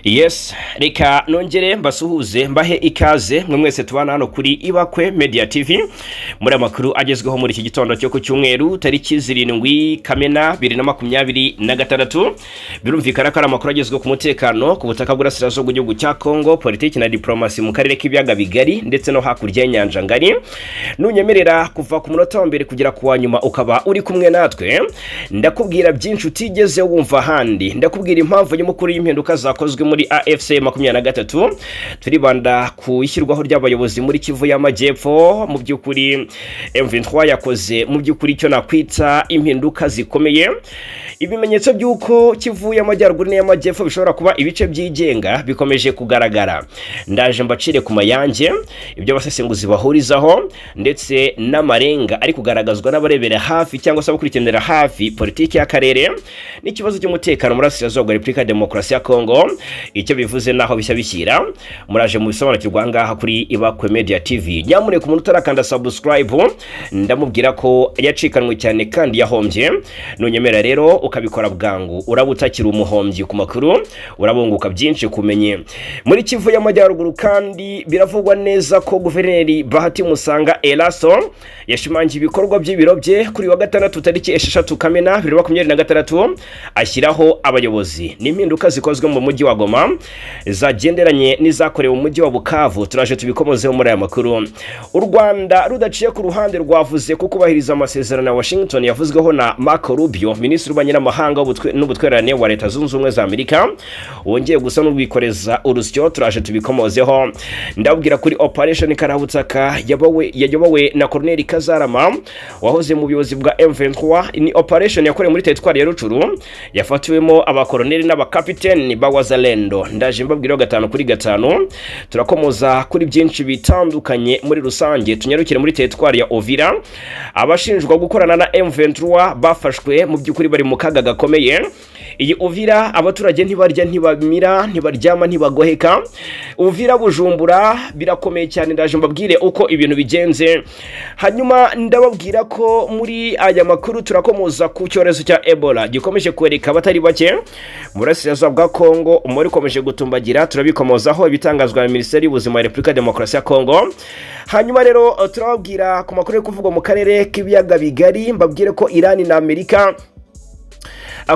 Yes, reka nongere mbasuhuze, mbahe ikaze mwe mwese tubana hano kuri Ibakwe Media TV muri amakuru agezweho muri iki gitondo cyo ku cyumweru, tariki 7 Kamena 2026. Birumvikana ko ari amakuru agezweho ku mutekano ku butaka bw'Urasirazuba bw'igihugu cya Congo, politiki na diplomasi mu karere k'ibiyaga bigari ndetse no hakurya y'inyanja ngari. Nunyemerera kuva ku munota wa mbere kugera ku wa nyuma ukaba uri kumwe natwe, ndakubwira byinshi utigeze wumva ahandi. Ndakubwira impamvu nyamukuru y'impinduka zakozwe muri AFC 23. Turibanda ku ishyirwaho ry'abayobozi muri Kivu y'Amajyepfo. Mu by'ukuri M23 yakoze mu by'ukuri icyo nakwita impinduka zikomeye. Ibimenyetso by'uko Kivu y'Amajyaruguru n'iy'Amajyepfo bishobora kuba ibice byigenga bikomeje kugaragara. Ndaje mbacire ku mayange ibyo abasesenguzi bahurizaho ndetse n'amarenga ari kugaragazwa n'abarebera hafi cyangwa se abakurikiranira hafi politiki y'akarere n'ikibazo cy'umutekano muri Burasirazuba bwa Repubulika ya Demokarasi ya Kongo, icyo bivuze naho bishya bishyira. Muraje mu bisobanukirwa aha ngaha kuri Ibakwe Media TV. Nyamuneka umuntu utarakanda subscribe, ndamubwira ko yacikanwe cyane kandi yahombye. Nunyemera rero ukabikora bwangu, uraba utakiri umuhombyi ku makuru, urabunguka byinshi kumenye. Muri Kivu y'Amajyaruguru kandi biravugwa neza ko Guverineri Bahati Musanga Erasto yashimangiye ibikorwa by'ibiro bye kuri wa gatandatu, tariki 6 Kamena 2026, ashyiraho abayobozi. N'impinduka zikozwe mu mujyi wa Goma zagenderanye n'izakorewe mu mujyi wa Bukavu, turaje tubikomozeho muri aya makuru. U Rwanda rudaciye ku ruhande rwavuze ko kubahiriza amasezerano ya Washington yavuzweho na Marco Rubio, minisitiri w'ububanyi n'amahanga n'ubutwererane wa Leta Zunze Ubumwe za Amerika, wongeye gusa n'urwikoreza urusyo. Turaje tubikomozeho. Ndabwira kuri Operation Karabutaka yayobowe na Colonel Kazarama wahoze mu buyobozi bwa M23. Ni operation yakorewe muri teritwari ya Rutshuru, yafatiwemo abakoroneli n'abakapiteni ba Wazalendo. Ndaje mbabwiraho gatanu kuri gatanu. Turakomoza kuri byinshi bitandukanye muri rusange. Tunyarukire muri teritwari ya Uvira. Abashinjwa gukorana na M23 bafashwe, mu by'ukuri bari mu kaga gakomeye. Iyi Uvira abaturage ntibarya, ntibamira, ntibaryama, ntibagoheka. Uvira, Bujumbura birakomeye cyane. Ndaje mbabwire uko ibintu bigenze. Hanyuma ndababwira ko muri aya makuru turakomoza ku cyorezo cya Ebola gikomeje kwereka abatari bake mu burasirazuba bwa Kongo. Umubare ukomeje gutumbagira, turabikomozaho, ibitangazwa na Minisiteri y'Ubuzima ya Repubulika ya Demokarasi ya Kongo. Hanyuma rero turababwira ku makuru ari kuvugwa mu karere k'ibiyaga bigari. Mbabwire ko Irani na Amerika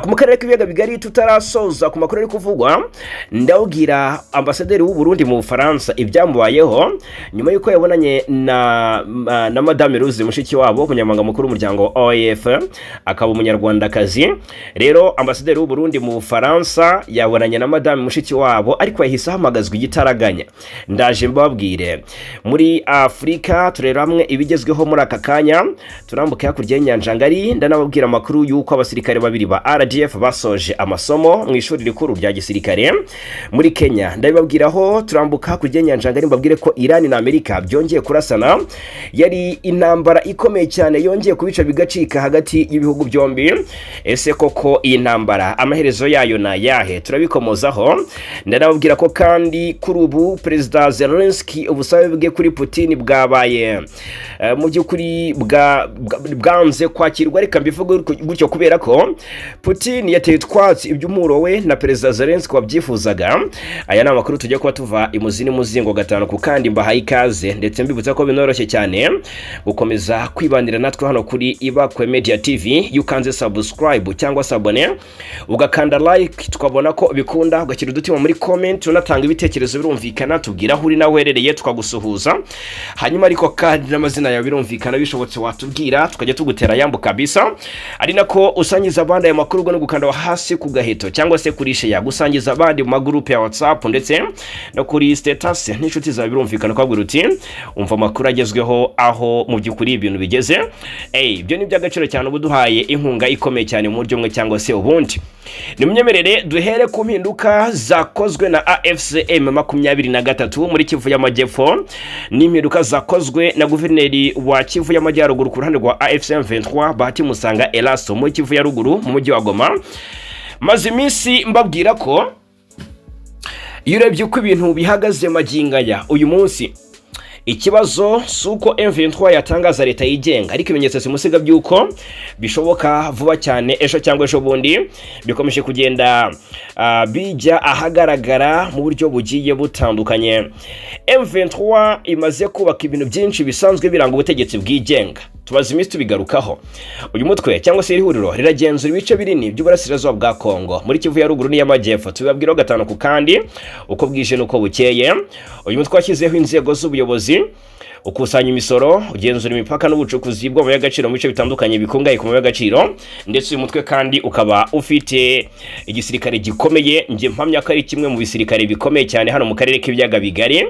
mu karere k'ibiyaga bigari. Tutarasoza ku makuru ari kuvugwa, ndabwira ambasaderi w'u Burundi mu Bufaransa ibyamubayeho nyuma y'uko yabonanye na Madame Rose Mushikiwabo, umunyamabanga mukuru w'umuryango OIF, akaba umunyarwandakazi. Rero ambasaderi w'u Burundi mu Bufaransa yabonanye na Madame Mushikiwabo, ariko yahise ahamagazwa igitaraganya. Ndaje mbabwire. Muri Afurika tureba hamwe ibigezweho muri aka kanya. Turambuke hakurya y'inyanja ngari. Ndanababwira amakuru y'uko abasirikare babiri ba RDF basoje amasomo mu ishuri rikuru rya gisirikare muri Kenya. Ndabibabwiraho. Turambuka hakurya y'inyanja ngari, mbabwire ko Iran na Amerika byongeye kurasana. Yari intambara ikomeye cyane yongeye kubica bigacika hagati y'ibihugu byombi. Ese koko iyi ntambara amaherezo yayo ni ayahe? Turabikomozaho. Ndanababwira ko kandi kuri ubu Perezida Zelensky ubusabe bwe kuri Putin bwabaye mu by'ukuri bwanze kwakirwa. Reka mbivuge gutyo, kubera ko Putin yateye utwatsi iby'umuro we na Perezida Zelensky wabyifuzaga. Aya ni amakuru tujya kuba tuva imuzi n'umuzingo gatanu ku kandi. Mbahaye ikaze, ndetse mbibutsa ko binoroshye cyane gukomeza kwibanira natwe hano kuri Ibakwe Media TV. Iyo ukanze subscribe cyangwa s'abonner, ugakanda like, tukabona ko bikunda, ugashyira udutima muri comment, unatanga ibitekerezo, birumvikana tubwira aho uri nawe uherereye tukagusuhuza. Hanyuma ariko kandi n'amazina yawe, birumvikana, bishobotse watubwira tukajya tugutera yambu kabisa. Ari nako usangiza abandi aya makuru no gukanda hasi ku gaheto cyangwa se kuri share, gusangiza abandi mu magurupe ya WhatsApp ndetse no kuri status n'inshuti zawe. Birumvikana ukabwira uti: "Umva amakuru agezweho aho mu by'ukuri ibintu bigeze." Ibyo ni iby'agaciro cyane, uba uduhaye inkunga ikomeye cyane mu buryo bumwe cyangwa se ubundi. Nimunyemerere duhere ku mpinduka zakozwe na AFC M23 muri Kivu y'Amajyepfo n'impinduka zakozwe na guverineri wa Kivu y'Amajyaruguru ku ruhande rwa AFC M23, Bahati Musanga Erasto, muri Kivu ya Ruguru mu mujyi wa Goma. Maze iminsi mbabwira ko iyo urebye uko ibintu bihagaze magingo aya uyu munsi, Ikibazo si uko M23 yatangaza leta yigenga, ariko ibimenyetso simusiga by'uko bishoboka vuba cyane, ejo cyangwa ejo bundi, bikomeje kugenda bijya ahagaragara mu buryo bugiye butandukanye. M23 imaze kubaka ibintu byinshi bisanzwe biranga ubutegetsi bwigenga, tumaze iminsi tubigarukaho. Uyu mutwe cyangwa se iri huriro riragenzura ibice binini by'uburasirazuba bwa Kongo, muri Kivu ya ruguru n'iy'amajyepfo. Tubibabwiraho gatanu ku kandi, uko bwije n'uko bukeye. Uyu mutwe washyizeho inzego z'ubuyobozi, ukusanya imisoro, ugenzura imipaka n'ubucukuzi bw'amabuye y'agaciro mu bice bitandukanye bikungahaye ku mabuye y'agaciro. Ndetse uyu mutwe kandi ukaba ufite igisirikare gikomeye. Njye mpamya ko ari kimwe mu bisirikare bikomeye cyane hano mu karere k'ibiyaga bigari,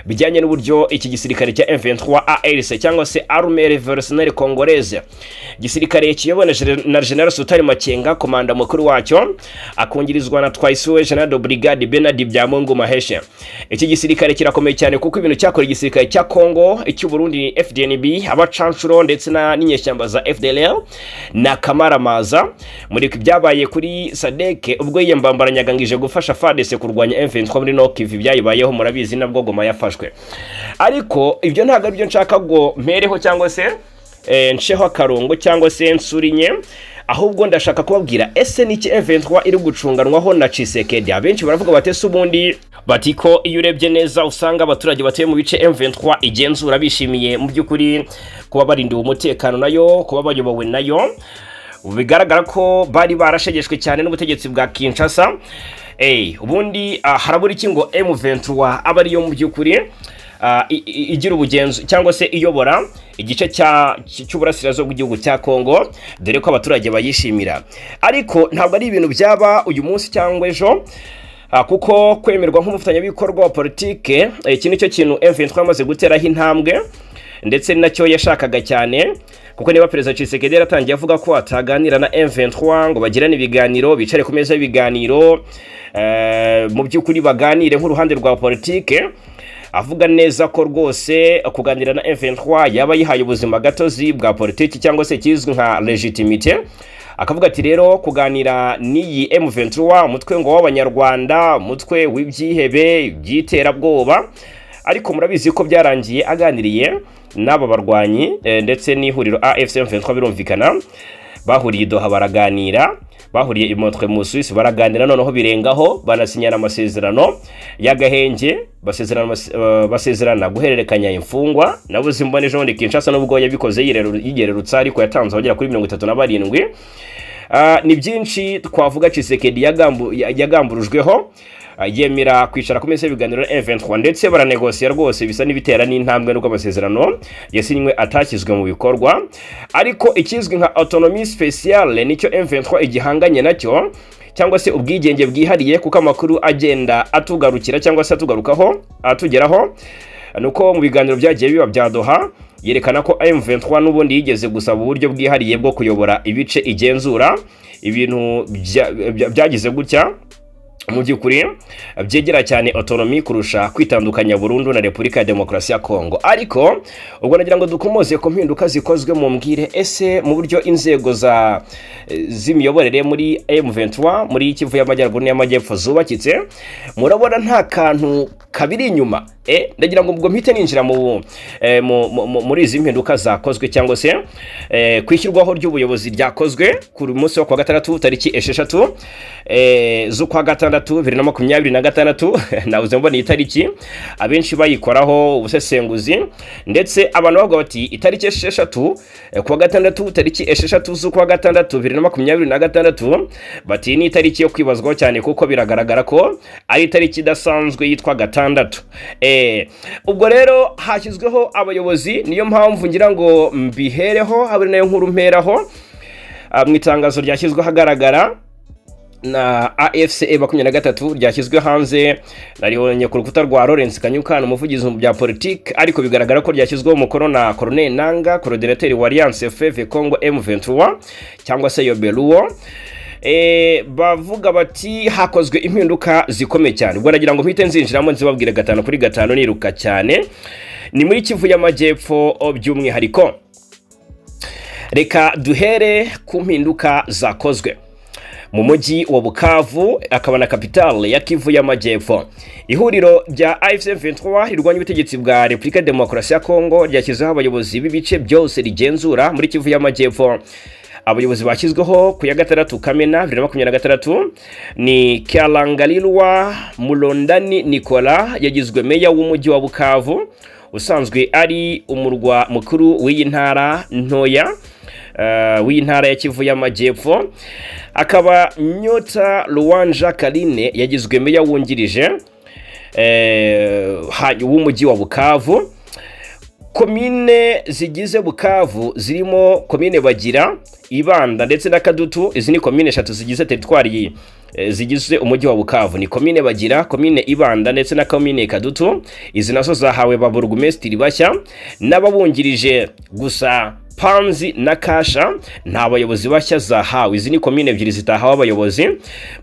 bijyanye n'uburyo iki gisirikare cya M23 ARC, cyangwa se Armée Révolutionnaire Congolaise, gisirikare kiyobowe na General Sultani Makenga, komanda mukuru wacyo, akungirizwa na Twaisuwe General de Brigade Bernard Byamungu Maheshe. Iki gisirikare kirakomeye cyane, kuko ibintu cyakora igisirikare cya Congo, icy'u Burundi FDNB, abacanshuro ndetse na n'inyeshyamba za FDLR na kamaramaza. Muri ibyabaye kuri SADC ubwo yiyambambaranyaga ngije gufasha FARDC kurwanya M23 muri Nord Kivu, byayibayeho murabizi, nabwo Goma yafashwe. Ariko ibyo ntabwo aribyo nshaka ngo mpereho cyangwa se nsheho akarongo cyangwa se nsurinye, ahubwo ndashaka kubabwira: ese niki M23 iri gucunganwaho na Tshisekedi? Abenshi baravuga bati ese ubundi, bati ko iyo urebye neza usanga abaturage batuye mu bice M23 igenzura bishimiye mu by'ukuri kuba barindiwe umutekano nayo, kuba bayobowe nayo. Bigaragara ko bari barashegeshwe cyane n'ubutegetsi bwa Kinshasa. Ubundi harabura iki ngo M23 aba ariyo mu by'ukuri igira ubugenzu cyangwa se iyobora igice cy'uburasirazuba bw'igihugu cya Kongo, dore ko abaturage bayishimira? Ariko ntabwo ari ibintu byaba uyu munsi cyangwa ejo, kuko kwemerwa nk'umufatanyabikorwa wa politike, iki nicyo kintu M23 yamaze guteraho intambwe, ndetse ni nacyo yashakaga cyane. Kuko niba Perezida Tshisekedi yaratangiye avuga ko ataganira na M23 ngo bagirane ibiganiro, bicare ku meza y'ibiganiro, mu by'ukuri baganire nk'uruhande rwa politike, avuga neza ko rwose kuganira na M23 yaba yihaye ubuzima gatozi bwa politiki cyangwa se ikizwi nka légitimité, akavuga ati rero kuganira n'iyi M23, umutwe ngo w'Abanyarwanda, umutwe w'ibyihebe by'iterabwoba. Ariko murabizi ko byarangiye aganiriye n'aba barwanyi, ndetse n'ihuriro AFC M23. Birumvikana, bahuriye i Doha baraganira, bahuriye i Montreux mu Suisse baraganira, noneho birengaho banasinyana amasezerano y'agahenge, basezerana guhererekanya imfungwa. Nabuze imbone ejo bundi Kinshasa, nubwo yabikoze yigererutsa, ariko yatanze abagera kuri 37. Ni byinshi twavuga Tshisekedi yagamburujweho, yemera kwicara ku meza y'ibiganiro na M23, ndetse baranegosiya rwose, bisa n'ibitera n'intambwe, nubwo amasezerano yasinywe atashyizwe mu bikorwa. Ariko ikizwi nka autonomie spéciale nicyo M23 igihanganye nacyo, cyangwa se ubwigenge bwihariye, kuko amakuru agenda atugarukira cyangwa se atugarukaho, atugeraho, nuko mu biganiro byagiye biba bya Doha, yerekana ko M23 n'ubundi yigeze gusaba uburyo bwihariye bwo kuyobora ibice igenzura, ibintu byagize gutya mu by'ukuri byegera cyane autonomie kurusha kwitandukanya burundu na Repubulika ya Demokarasi ya Kongo. Ariko ubwo nagira ngo dukomoze ku mpinduka zikozwe, mu mbwire: ese mu buryo inzego za z'imiyoborere muri M23 muri Kivu y'Amajyaruguru n'iy'Amajyepfo zubakitse, murabona nta kantu kabiri inyuma? Ndagira ngo ubwo mpite ninjira muri izi mpinduka zakozwe, cyangwa se kwishyirwaho ry'ubuyobozi ryakozwe ku munsi wo kuwa gatandatu, tariki 6 z'ukwa gatandatu 2026. Nabuze mbona iyi tariki abenshi bayikoraho ubusesenguzi, ndetse abantu bavuga bati itariki 6, kuwa gatandatu, tariki 6 z'ukwa gatandatu 2026, bati ni itariki yo kwibazwaho cyane, kuko biragaragara ko ari itariki idasanzwe yitwa gatandatu. Ubwo rero hashyizweho abayobozi, niyo mpamvu ngira ngo mbihereho, habe nayo nkuru mperaho. Mu itangazo ryashyizwe ahagaragara na AFC M23, ryashyizwe hanze, naribonye ku rukuta rwa Lawrence Kanyuka, umuvugizi mu bya politiki, ariko bigaragara ko ryashyizweho umukono na Colonel Nanga, coordinateur wa Alliance Fleuve Congo M23 cyangwa se Yobeluo. Bavuga bati hakozwe impinduka zikomeye cyane. Ubwo nagira ngo mpite nzinjiramo, nzibabwire gatanu kuri gatanu, niruka cyane. Ni muri Kivu y'Amajyepfo by'umwihariko. Reka duhere ku mpinduka zakozwe. Mu mujyi wa Bukavu, akaba na capitale ya Kivu y'Amajyepfo. Ihuriro rya AFC M23 rirwanya ubutegetsi bwa Repubulika Demokarasi ya Kongo ryashyizeho abayobozi b'ibice byose rigenzura muri Kivu y'Amajyepfo. Abayobozi bashyizweho ku ya 6 Kamena 2026 ni Kyalangalilwa Mulondani Nicolas, yagizwe meya w'umujyi wa Bukavu usanzwe ari umurwa mukuru w'iyi ntara ntoya, w'iyi ntara ya Kivu y'Amajyepfo. Akaba Nyota Luwanja Karine yagizwe meya wungirije w'umujyi wa Bukavu. Komine zigize Bukavu zirimo komine Bagira, Ibanda ndetse na Kadutu. Izi ni komine eshatu zigize teritwari, zigize umujyi wa Bukavu. Ni komine Bagira, komine Ibanda ndetse na komine Kadutu. Izi nazo zahawe ba burugumesitiri bashya n'ababungirije. Gusa Panzi na Kasha nta bayobozi bashya zahawe. Izi ni komine ebyiri zitahawe abayobozi,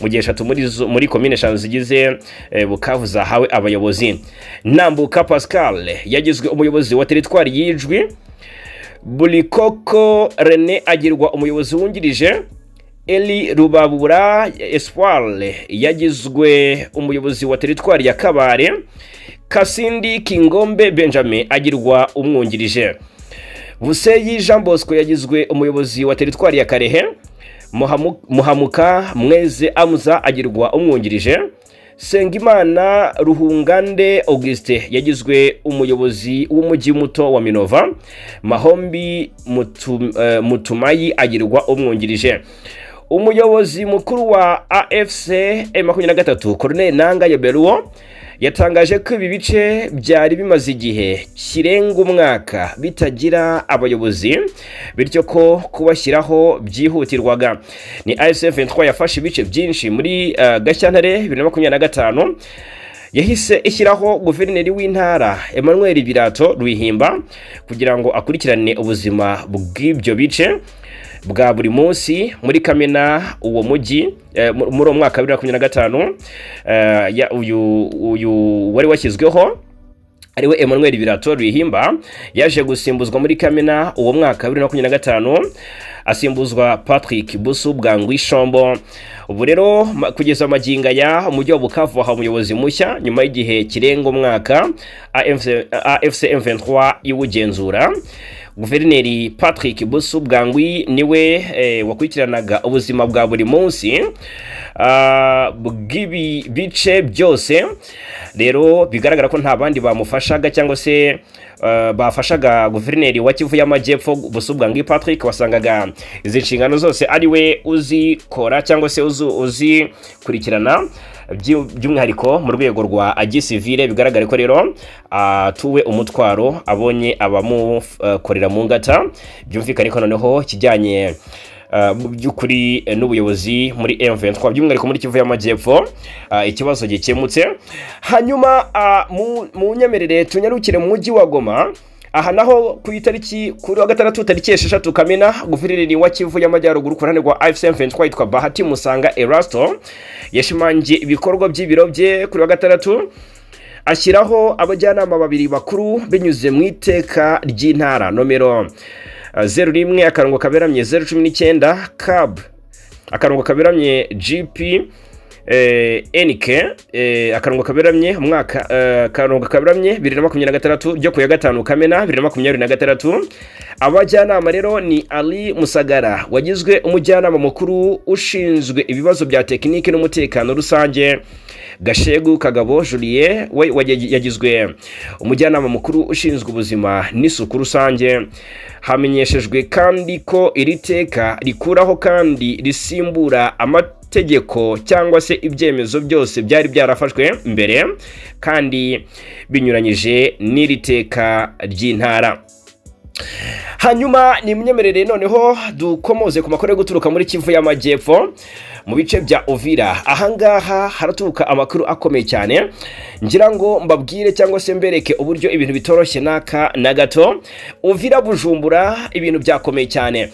mu gihe eshatu muri komine eshanu zigize Bukavu zahawe abayobozi. Nambuka Pascal yagizwe umuyobozi wa teritwari y'Ijwi, Bulikoko Rene agirwa umuyobozi wungirije, Eli Rubabura Espoir yagizwe umuyobozi wa teritwari ya Kabare, Kasindi Kingombe Benjamin agirwa umwungirije. Buseyi Jean Bosco yagizwe umuyobozi wa teritwari ya Karehe, Muhamuka Mweze Amuza agirwa umwungirije, Sengimana Ruhungande Auguste yagizwe umuyobozi w'umujyi muto wa Minova, Mahombi Mutumayi agirwa umwungirije. Umuyobozi mukuru wa AFC M23, Colonel Nanga Yoberuwo, yatangaje ko ibi bice byari bimaze igihe kirenga umwaka bitagira abayobozi, bityo ko kubashyiraho byihutirwaga. Ni AFC M23 yafashe ibice byinshi muri Gashyantare 2025. Yahise ishyiraho guverineri w'intara Emmanuel Birato Rwihimba kugira ngo akurikirane ubuzima bw'ibyo bice bwa buri munsi. Muri Kamena uwo mujyi, muri uwo mwaka wa 2025, uyu wari washyizweho ariwe Emmanuel Birato Rwihimba yaje gusimbuzwa muri Kamena uwo mwaka wa 2025, asimbuzwa Patrick Busu Bwangwi Shombo. Ubu rero kugeza magingo aya umujyi wa Bukavu wahawe umuyobozi mushya nyuma y'igihe kirenga umwaka AFC M23 iwugenzura. Guverineri Patrick Busu Bwangwi niwe wakurikiranaga ubuzima bwa buri munsi bw'ibi bice byose. Rero bigaragara ko nta bandi bamufashaga cyangwa se bafashaga guverineri wa Kivu y'Amajyepfo Busu Bwangwi Patrick. Wasangaga izi nshingano zose ari we uzikora cyangwa se uzikurikirana, by'umwihariko mu rwego rwa gisivile. Bigaragara ko rero atuwe umutwaro, abonye abamukorera mu ngata. Byumvikane ko noneho ikijyanye mu by'ukuri n'ubuyobozi muri M23, by'umwihariko muri Kivu y'Amajyepfo, ikibazo gikemutse. Hanyuma mu nyemerere tunyarukire mu mujyi wa Goma. Aha naho ku itariki, kuri wa gatandatu tariki 6 Kamena, guverineri wa Kivu y'Amajyaruguru ku ruhande rwa AFC M23 yitwa Bahati Musanga Erasto yashimangiye ibikorwa by'ibiro bye kuri wa gatandatu, ashyiraho abajyanama babiri bakuru binyuze mu iteka ry'intara nomero 01/019 cab /GP NK / umwaka /2026 ryo ku ya 5 Kamena 2026. Abajyanama rero ni Ali Musagara wagizwe umujyanama mukuru ushinzwe ibibazo bya tekinike n'umutekano rusange, Gashegu Kagabo Julien we yagizwe umujyanama mukuru ushinzwe ubuzima n'isuku rusange. Hamenyeshejwe kandi ko iri teka rikuraho kandi risimbura amategeko cyangwa se ibyemezo byose byari byarafashwe mbere kandi binyuranyije n'iri teka ry'intara. Hanyuma nimwemerere noneho dukomoze ku makuru yo guturuka muri Kivu y'Amajyepfo mu bice bya Uvira. Ahangaha haraturuka amakuru akomeye cyane. Ngira ngo mbabwire cyangwa se mbereke uburyo ibintu bitoroshye n'aka na gato. Uvira, Bujumbura, ibintu byakomeye cyane.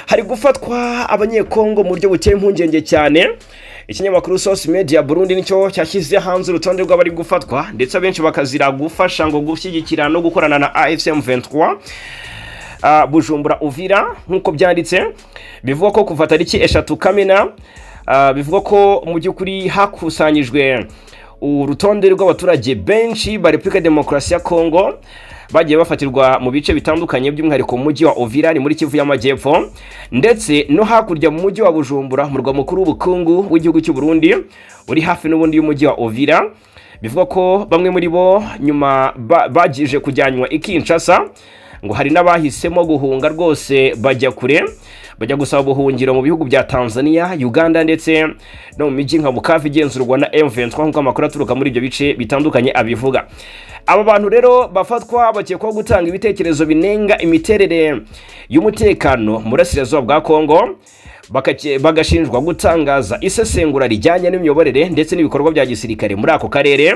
Hari gufatwa Abanyekongo mu buryo buteye impungenge cyane. Ikinyamakuru Source Media Burundi nicyo cyashyize hanze urutonde rw'abari gufatwa, ndetse abenshi bakazira gufasha ngo gushyigikira no gukorana na AFC M23. Bujumbura, Uvira, nk'uko byanditse, bivuga ko kuva tariki 3 Kamena Bivugwa ko mu by'ukuri hakusanyijwe urutonde rw'abaturage benshi ba Repubulika ya Demokarasi ya Kongo bagiye bafatirwa mu bice bitandukanye, by'umwihariko mu mujyi wa Uvira, ni muri Kivu y'Amajyepfo, ndetse no hakurya mu mujyi wa Bujumbura, umurwa mukuru w'ubukungu w'igihugu cy'u Burundi uri hafi n'ubundi y'umujyi wa Uvira. Bivugwa ko bamwe muri bo nyuma bagije kujyanwa i Kinshasa. Ngo hari n'abahisemo guhunga rwose, bajya kure, bajya gusaba ubuhungiro mu bihugu bya Tanzania, Uganda ndetse no mu mijyi nka Bukavu igenzurwa na M23, nk'uko amakuru aturuka muri ibyo bice bitandukanye abivuga. Aba bantu rero bafatwa bakekwaho gutanga ibitekerezo binenga imiterere y'umutekano mu burasirazuba bwa Kongo, bagashinjwa gutangaza isesengura rijyanye n'imiyoborere ndetse n'ibikorwa bya gisirikare muri ako karere.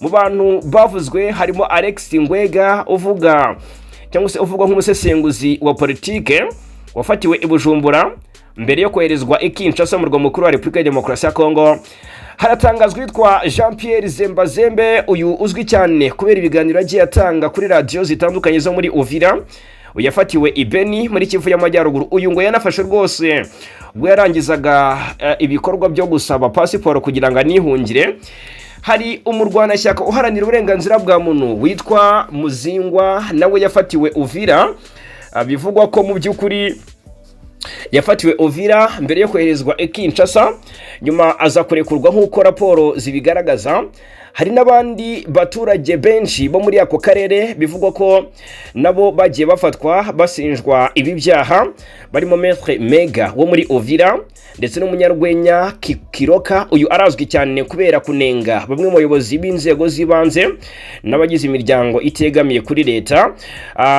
Mu bantu bavuzwe harimo Alex Ngwega, uvuga cyangwa se uvugwa nk'umusesenguzi wa politike, wafatiwe i Bujumbura mbere yo koherezwa i Kinshasa, mu murwa mukuru wa Repubulika ya Demokarasi ya Kongo. Haratangazwa witwa Jean Pierre Zembazembe, uyu uzwi cyane kubera ibiganiro yagiye atanga kuri radiyo zitandukanye zo muri Uvira. Yafatiwe i Beni muri Kivu y'Amajyaruguru. Uyu ngo yanafashe rwose ubwo yarangizaga ibikorwa byo gusaba pasiporo kugira ngo anihungire. Hari umurwanashyaka uharanira uburenganzira bwa muntu witwa Muzingwa, nawe yafatiwe Uvira. Bivugwa ko mu by'ukuri yafatiwe Uvira mbere yo koherezwa i Kinshasa, nyuma aza kurekurwa nk'uko raporo zibigaragaza. Hari n'abandi baturage benshi bo muri ako karere bivugwa ko nabo bagiye bafatwa bashinjwa ibi byaha, barimo Maître Mega wo muri Uvira ndetse n'umunyarwenya Kiroka. Uyu arazwi cyane kubera kunenga bamwe mu bayobozi b'inzego z'ibanze n'abagize imiryango itegamiye kuri leta.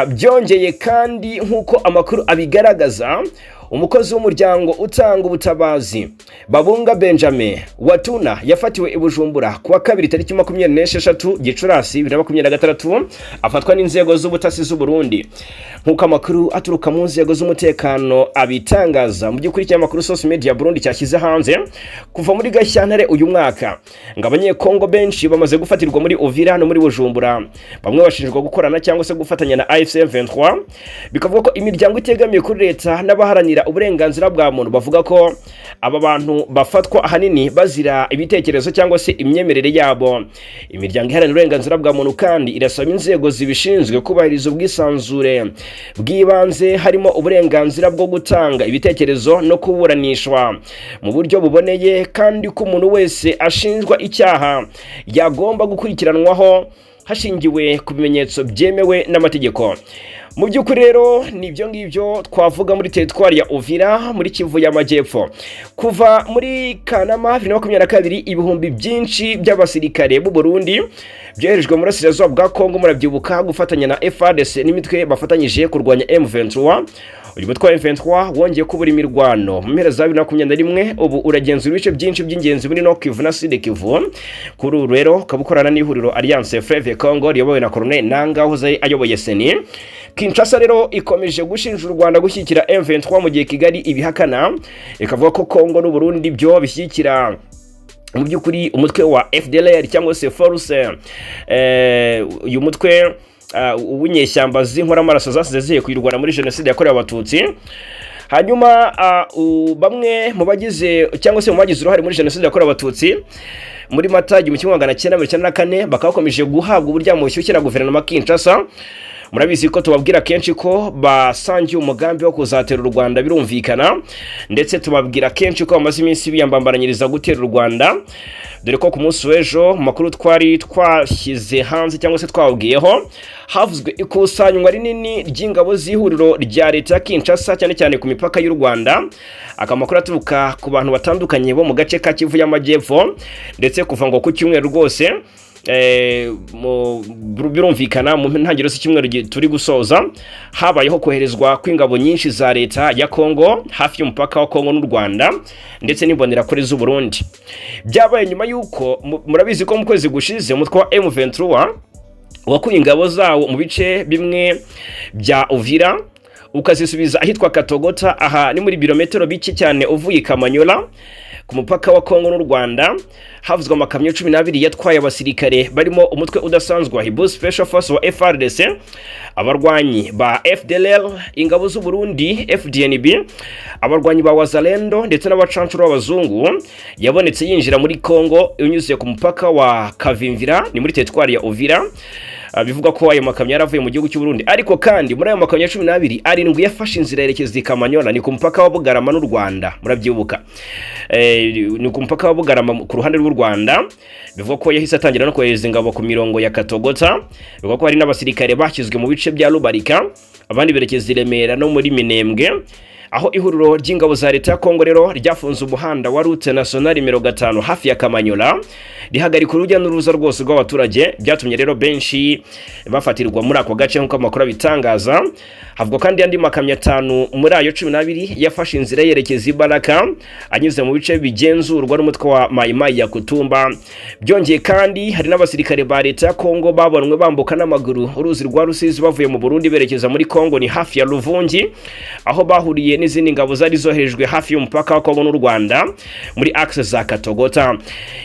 Byongeye kandi, nk'uko amakuru abigaragaza, umukozi w'umuryango utanga ubutabazi Babunga Benjamin Watuna yafatiwe i Bujumbura kuwa kabiri tariki 26 Gicurasi 2026, afatwa n'inzego z'ubutasi z'u Burundi, nk'uko amakuru aturuka mu nzego z'umutekano abitangaza. Mu by'ukuri, ikinyamakuru Source Media Burundi cyashyize hanze, kuva muri Gashyantare uyu mwaka ngo Abanyekongo benshi bamaze gufatirwa muri Uvira no muri Bujumbura, bamwe bashinjwa gukorana cyangwa se gufatanya na AFC M23. Bikavuga ko imiryango itegamiye kuri leta n'abaharanira uburenganzira bwa muntu bavuga ko aba bantu bafatwa ahanini bazira ibitekerezo cyangwa se imyemerere yabo. Imiryango iharanira uburenganzira bwa muntu kandi irasaba inzego zibishinzwe kubahiriza ubwisanzure bw'ibanze, harimo uburenganzira bwo gutanga ibitekerezo no kuburanishwa mu buryo buboneye, kandi ko umuntu wese ashinjwa icyaha yagomba gukurikiranwaho hashingiwe ku bimenyetso byemewe n'amategeko. Mu by'ukuri rero, ni ibyo ngibyo twavuga muri teritwari ya Uvira muri Kivu y'Amajyepfo. Kuva muri Kanama 2022, ibihumbi byinshi by'abasirikare b'u Burundi byoherejwe mu burasirazuba bwa Kongo, murabyibuka, gufatanya na FARDC n'imitwe bafatanyije kurwanya M23. Uyu mutwe wa M23 wongeye kubura imirwano mu mpera za 2021, ubu uragenzura ibice byinshi by'ingenzi muri Nord Kivu na Sud Kivu. Kuri ubu rero ukaba ukorana n'ihuriro Alliance Fleuve Congo riyobowe na Colonel Nanga wahoze ayoboye CENI. Kinshasa rero ikomeje gushinja u Rwanda gushyigikira M23, mu gihe Kigali ibihakana, ikavuga ko Congo n'u Burundi byo bishyigikira mu by'ukuri umutwe wa FDLR cyangwa se Force, uyu mutwe w'inyeshyamba z'inkoramaraso zasize zihekuye u Rwanda muri jenoside yakorewe Abatutsi. Hanyuma bamwe mu bagize cyangwa se mu bagize uruhare muri jenoside yakorewe Abatutsi muri Mata 1994 bakaba bakomeje guhabwa uburyamo bushyushye na guverinoma Kinshasa. Murabizi ko tubabwira kenshi ko basangiye umugambi wo kuzatera u Rwanda, birumvikana, ndetse tubabwira kenshi ko bamaze iminsi biyambambaranyiriza gutera u Rwanda, dore ko ku munsi w'ejo mu makuru twari twashyize hanze cyangwa se twababwiyeho, havuzwe ikusanywa rinini ry'ingabo z'ihuriro rya leta ya Kinshasa, cyane cyane ku mipaka y'u Rwanda. Aka makuru aturuka ku bantu batandukanye bo mu gace ka Kivu y'Amajyepfo, ndetse kuva ngo ku cyumweru rwose, birumvikana mu ntangiriro z'icyumweru turi gusoza, habayeho koherezwa kw'ingabo nyinshi za leta ya Kongo hafi y'umupaka wa Kongo n'u Rwanda ndetse n'imbonerakure z'u Burundi. Byabaye nyuma y'uko murabizi ko mu kwezi gushize umutwe wa M23 wakuye ingabo zawo mu bice bimwe bya Uvira, ukazisubiza ahitwa Katogota. Aha ni muri birometero bike cyane uvuye i Kamanyola. Ku mupaka wa Kongo n'u Rwanda havuzwe amakamyo 12 yatwaye abasirikare barimo umutwe udasanzwe wa Hibu Special Force wa FARDC, abarwanyi ba FDLR, ingabo z'u Burundi FDNB, abarwanyi ba Wazalendo ndetse n'abacancuro b'abazungu. Yabonetse yinjira muri Kongo unyuze ku mupaka wa Kavimvira, ni muri teritwari ya Uvira. Bivugwa ko ayo makamyo yaravuye mu gihugu cy'u Burundi. Ariko kandi muri ayo makamyo 12, arindwi yafashe inzira yerekeza i Kamanyola, ni ku mupaka wa Bugarama n'u Rwanda. Murabyibuka, ni ku mupaka wa Bugarama ku ruhande rw'u Rwanda. Bivugwa ko yahise atangira no kohereza ingabo ku mirongo ya Katogota. Bivugwa ko hari n'abasirikare bashyizwe mu bice bya Rubarika, abandi berekeza i Remera no muri Minembwe, aho ihuriro ry'ingabo za leta ya Kongo rero ryafunze umuhanda wa route nationale nimero 5 hafi ya Kamanyola, rihagarika urujya n'uruza rwose rw'abaturage. Byatumye rero benshi bafatirwa muri ako gace, nk'uko amakuru abitangaza. Havugwa kandi andi makamyo 5 muri ayo 12 yafashe inzira yerekeza i Baraka anyuze mu bice bigenzurwa n'umutwe wa Mayimayi ya Kutumba. Byongeye kandi, hari n'abasirikare ba leta ya Kongo babonwe bambuka n'amaguru uruzi rwa Rusizi bavuye mu Burundi berekeza muri Kongo, ni hafi ya Ruvungi, aho bahuriye n'izindi ngabo zari zoherejwe hafi y'umupaka wa Kongo n'u Rwanda muri axe za Katogota.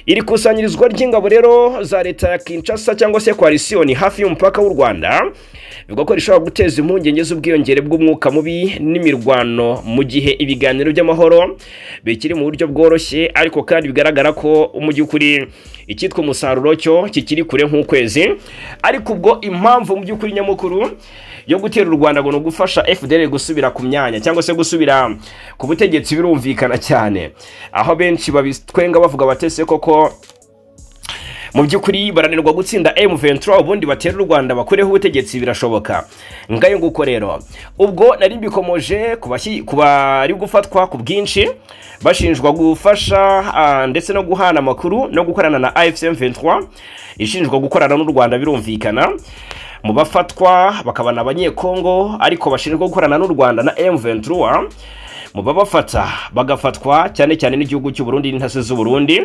Iri kusanyirizwa ry'ingabo rero za leta ya Kinshasa cyangwa se coalition hafi y'umupaka w'u Rwanda bivugwa ko rishobora guteza impungenge z'ubwiyongere bw'umwuka mubi n'imirwano mu gihe ibiganiro by'amahoro bikiri mu buryo bworoshye, ariko kandi bigaragara ko mu by'ukuri icyitwa umusaruro cyo kikiri kure nk'ukwezi. Ariko ubwo impamvu mu by'ukuri nyamukuru yo gutera u Rwanda ngo ni ugufasha FDL gusubira ku myanya cyangwa se gusubira ku butegetsi, birumvikana cyane, aho benshi babitwenga bavuga batese koko mu by'ukuri baranirwa gutsinda M23, ubundi batera u Rwanda bakureho ubutegetsi? Birashoboka. Ngayo nguko rero. Ubwo nari mbikomoje ku bari gufatwa ku bwinshi bashinjwa gufasha ndetse no guhana amakuru no gukorana na AFC M23 ishinjwa gukorana n'u Rwanda. Birumvikana, mu bafatwa bakaba abanyekongo ariko bashinjwa gukorana n'u Rwanda na M23. Mu babafata bagafatwa cyane cyane n'igihugu cy'u Burundi n'intasi z'u Burundi.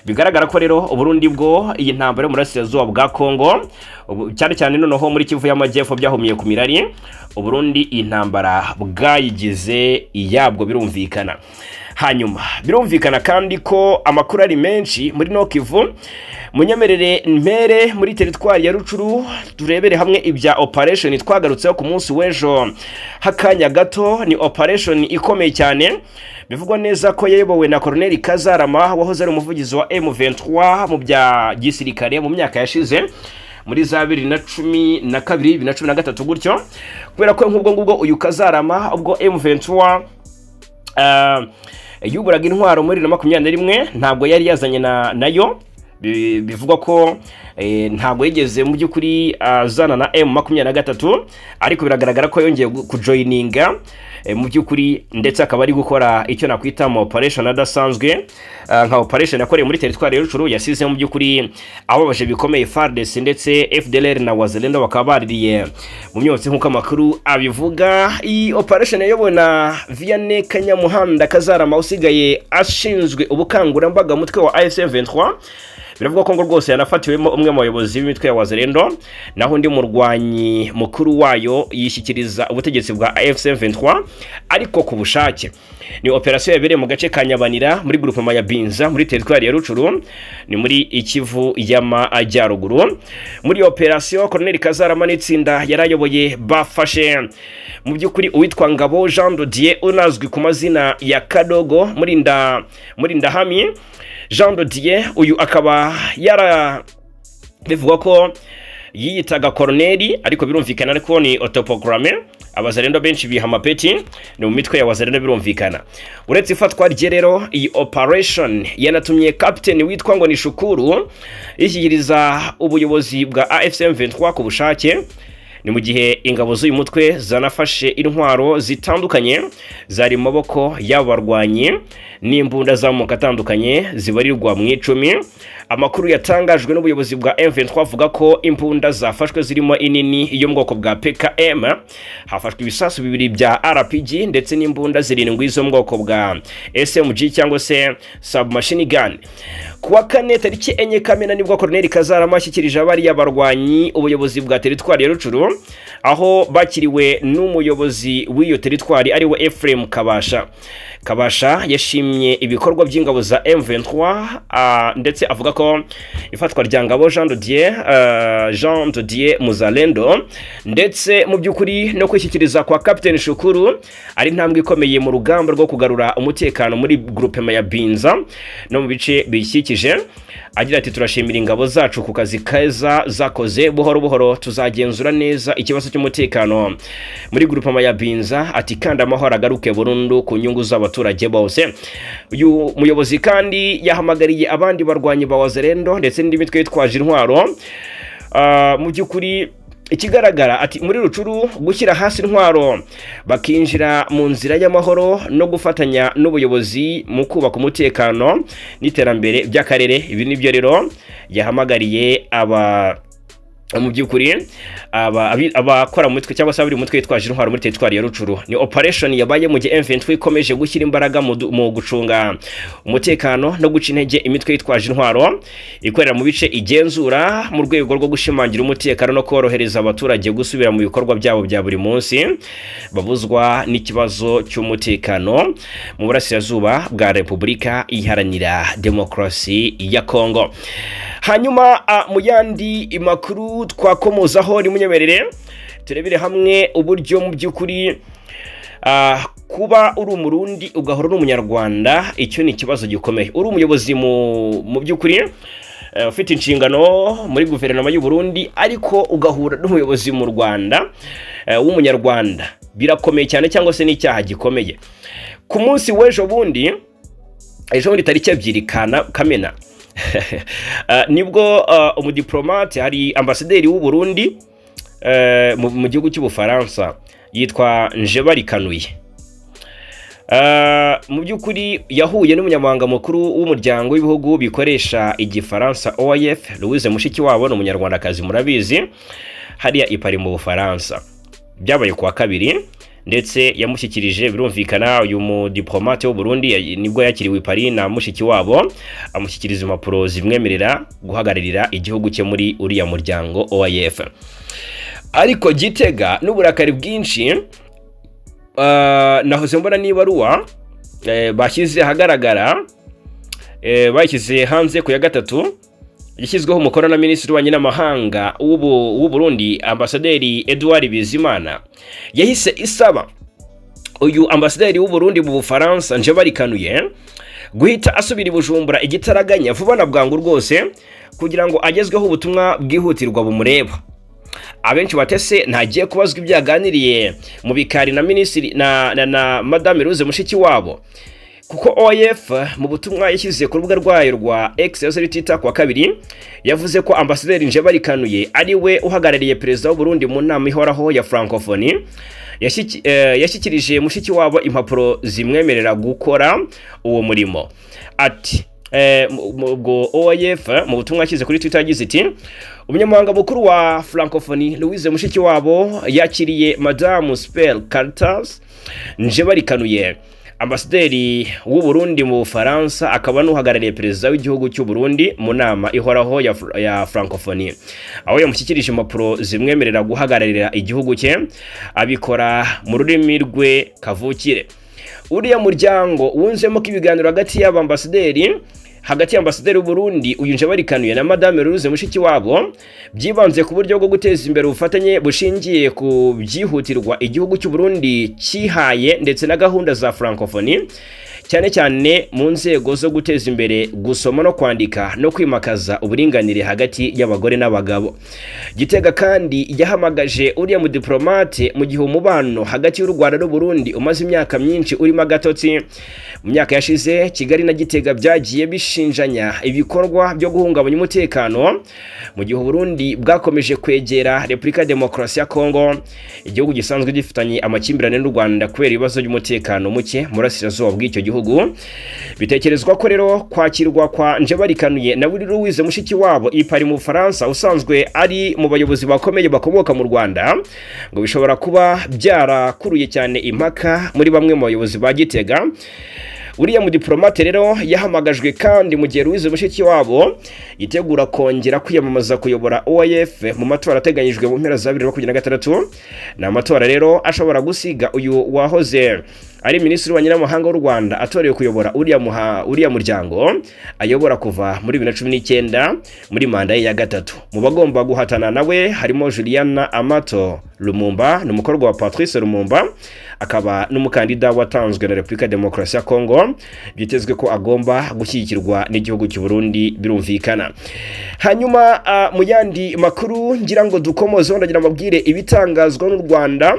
Bigaragara ko rero Uburundi bwo iyi ntambara yo mu burasirazuba bwa Kongo, cyane cyane noneho muri Kivu y'Amajyepfo, byahumiye ku mirari. Uburundi iyi ntambara bwayigize iyabwo, birumvikana. Hanyuma birumvikana kandi ko amakuru ari menshi muri Nord Kivu. Munyemerere mpere muri teritwari ya Rucuru, turebere hamwe ibya operation twagarutseho ku munsi w'ejo hakanya gato. Ni operation ikomeye cyane, bivugwa neza ko yayobowe na Colonel Kazarama wahoze ari umuvugizi wa M23 mu bya gisirikare mu myaka yashize, muri za 2012, 2013 gutyo. Kubera ko nk'ubwo ngubwo uyu Kazarama, ubwo M23 yuburaga intwaro muri 2021, ntabwo yari yazanye na nayo. Bivugwa ko ntabwo yigeze mu by'ukuri azana na M23, ariko biragaragara ko yongeye kujoininga mu by'ukuri, ndetse akaba ari gukora icyo nakwita mu operation adasanzwe, nka operation yakorewe muri teritwari ya Rucuru, yasize mu by'ukuri ababaje bikomeye FARDC ndetse FDLR na Wazalendo bakaba baririye mu myotsi, nk'uko amakuru abivuga. Iyi operation yayobowe na Vianney Kanyamuhanda Kazarama usigaye ashinzwe ubukangurambaga mutwe wa AFC M23. Biravugwa ko ngo rwose yanafatiwemo umwe mu bayobozi b'imitwe ya Wazalendo, naho undi murwanyi mukuru wayo yishyikiriza ubutegetsi bwa AFC M23 ariko ku bushake. Ni operation yabereye mu gace ka Nyabanira muri groupement ya Binza muri teritwari ya Rucuru, ni muri Ikivu y'Amajyaruguru. Muri operation, Colonel Kazarama n'itsinda yarayoboye bafashe mu by'ukuri uwitwa Ngabo Jean de Dieu unazwi ku mazina ya Kadogo muri Ndahami Jean de Dieu. Uyu akaba yara bivugwa ko yiyitaga koroneri, ariko birumvikana ariko ni autoproclamé. Abazalendo benshi biha amapeti, ni mu mitwe ya Wazalendo, birumvikana. Uretse ifatwa rye rero, iyi operation yanatumye captain witwa ngo ni Shukuru yishyikiriza ubuyobozi bwa AFC M23 ku bushake. Ni mu gihe ingabo z'uyu mutwe zanafashe intwaro zitandukanye zari mu maboko y'abo barwanyi n'imbunda z'amoko atandukanye zibarirwa mu 10. Amakuru yatangajwe n'ubuyobozi bwa M23 avuga ko imbunda zafashwe zirimo inini yo mu bwoko bwa PKM, hafashwe ibisasu bibiri bya RPG ndetse n'imbunda zirindwi zo mu bwoko bwa SMG cyangwa se submachine gun. Kuwa kane tariki 4 Kamena nibwo Colonel Kazarama ashyikirije abariya barwanyi ubuyobozi bwa teritwari ya Rucuru, aho bakiriwe n'umuyobozi w'iyo teritwari ariwe Ephraim Kabasha. Kabasha yashimye ibikorwa by'ingabo za M23, ndetse avuga ko ifatwa rya Ngabo Jean de Dieu, Jean de Dieu Muzalendo, ndetse mu by'ukuri no kwishyikiriza kwa Captain Shukuru ari intambwe ikomeye mu rugamba rwo kugarura umutekano muri groupement ya Binza no mu bice biyikikije. Agira ati: "Turashimira ingabo zacu ku kazi keza zakoze. Buhoro buhoro tuzagenzura neza ikibazo cy'umutekano muri groupement ya Binza." Ati: "Kandi amahoro agaruke burundu ku nyungu z'abaturage bose." Uyu muyobozi kandi yahamagariye abandi barwanyi ba Wazalendo ndetse n'indi mitwe yitwaje intwaro, mu by'ukuri ikigaragara, ati muri Rucuru, gushyira hasi intwaro bakinjira mu nzira y'amahoro no gufatanya n'ubuyobozi mu kubaka umutekano n'iterambere by'akarere. Ibi nibyo rero yahamagariye aba mu by'ukuri abakora mu mitwe cyangwa se abari mu mutwe witwaje intwaro muri teritwari ya Rucuru. Ni operation yabaye mu gihe M23 ikomeje gushyira imbaraga mu gucunga umutekano no guca intege imitwe yitwaje intwaro ikorera mu bice igenzura, mu rwego rwo gushimangira umutekano no korohereza abaturage gusubira mu bikorwa byabo bya buri munsi babuzwa n'ikibazo cy'umutekano mu burasirazuba bwa Repubulika Iharanira Demokarasi ya Kongo. Hanyuma mu yandi makuru twakomozaho, nimunyemerere turebere hamwe uburyo mu by'ukuri kuba uri Umurundi ugahora uri Umunyarwanda, icyo ni ikibazo gikomeye. Uri umuyobozi mu by'ukuri ufite inshingano muri guverinoma y'u Burundi, ariko ugahura n'umuyobozi mu Rwanda w'Umunyarwanda, birakomeye cyane cyangwa se n'icyaha gikomeye. Ku munsi w'ejo bundi, ejo bundi tariki 2 Kamena, nibwo umudiplomate, hari ambasaderi w'u Burundi mu gihugu cy'Ubufaransa yitwa Njebarikanuye, mu by'ukuri yahuye n'umunyamabanga mukuru w'umuryango w'ibihugu bikoresha Igifaransa, OIF, Louise Mushikiwabo, ni Umunyarwandakazi murabizi, hariya i Paris mu Bufaransa. Byabaye kuwa kabiri, ndetse yamushyikirije, birumvikana, uyu mudiplomate w'u Burundi nibwo yakiriwe i Paris na Mushikiwabo, amushyikiriza impapuro zimwemerera guhagararira igihugu cye muri uriya muryango OIF. Ariko Gitega n'uburakari bwinshi, nahoze mbona n'ibaruwa bashyize ahagaragara, bayishyize hanze ku ya gatatu, yashyizweho umukono na Minisitiri w'Ububanyi n'Amahanga w'u Burundi, Ambasaderi Edouard Bizimana, yahise isaba uyu ambasaderi w'u Burundi mu Bufaransa Njebarikanuye guhita asubira i Bujumbura igitaraganya, vuba na bwangu rwose, kugira ngo agezweho ubutumwa bwihutirwa bumureba. Abenshi batese ntagiye kubazwa ibyo yaganiriye mu bikari na minisitiri na Madame Louise Mushikiwabo, kuko OIF mu butumwa yashyize ku rubuga rwayo rwa X ya Twitter kuwa kabiri yavuze ko ambasaderi Njebarikanuye ari we uhagarariye perezida w'u Burundi mu nama ihoraho ya Francophonie yashyikirije Mushikiwabo impapuro zimwemerera gukora uwo murimo. Ati ubwo OIF mu butumwa yashyize kuri Twitter yagize iti: "Umunyamabanga mukuru wa Francophonie Louise Mushikiwabo yakiriye Madamu Spel Cartas Njebarikanuye, ambasaderi w'u Burundi mu Bufaransa akaba n'uhagarariye perezida w'igihugu cy'u Burundi mu nama ihoraho ya Francophonie, aho yamushyikirije impapuro zimwemerera guhagararira igihugu cye, abikora mu rurimi rwe kavukire." Uriya muryango wunzemo ko ibiganiro hagati y'abambasaderi, hagati y'ambasaderi w'u Burundi uyu Njebarikanuye na Madame Louise Mushikiwabo, byibanze ku buryo bwo guteza imbere ubufatanye bushingiye ku byihutirwa igihugu cy'u Burundi cyihaye ndetse na gahunda za Francophonie, cyane cyane mu nzego zo guteza imbere gusoma no kwandika no kwimakaza uburinganire hagati y'abagore n'abagabo. Gitega kandi yahamagaje uriya mudiplomate mu gihe umubano hagati y'u Rwanda n'u Burundi umaze imyaka myinshi urimo agatotsi. Mu myaka yashize Kigali na Gitega byagiye bishinjanya ibikorwa byo guhungabanya umutekano, mu gihe Burundi bwakomeje kwegera Repubulika ya Demokarasi ya Kongo, igihugu gisanzwe gifitanye amakimbirane n'u Rwanda kubera ibibazo by'umutekano muke mu burasirazuba bw'icyo gihugu. Bitekerezwa ko rero kwakirwa kwa Njebarikanuye na Louise Mushikiwabo i Paris mu Bufaransa, usanzwe ari mu bayobozi bakomeye bakomoka mu Rwanda, ngo bishobora kuba byarakuruye cyane impaka muri bamwe mu bayobozi ba Gitega. Uriya mudiplomate rero yahamagajwe kandi mu gihe Louise Mushikiwabo yitegura kongera kwiyamamaza kuyobora OIF mu matora ateganyijwe mu mpera za 2026. Ni amatora rero ashobora gusiga uyu wahoze ari minisitiri w'ububanyi n'amahanga w'u Rwanda atorewe kuyobora uriya muryango ayobora kuva muri 2019 muri manda ye ya gatatu. Mu bagomba guhatana nawe harimo Juliana Amato Lumumba, ni umukobwa wa Patrice Lumumba, akaba n'umukandida watanzwe na Repubulika ya Demokarasi ya Kongo, byitezwe ko agomba gushyigikirwa n'igihugu cy'u Burundi, birumvikana. Hanyuma mu yandi makuru ngira ngo dukomozeho, ndagira mbabwire ibitangazwa n'u Rwanda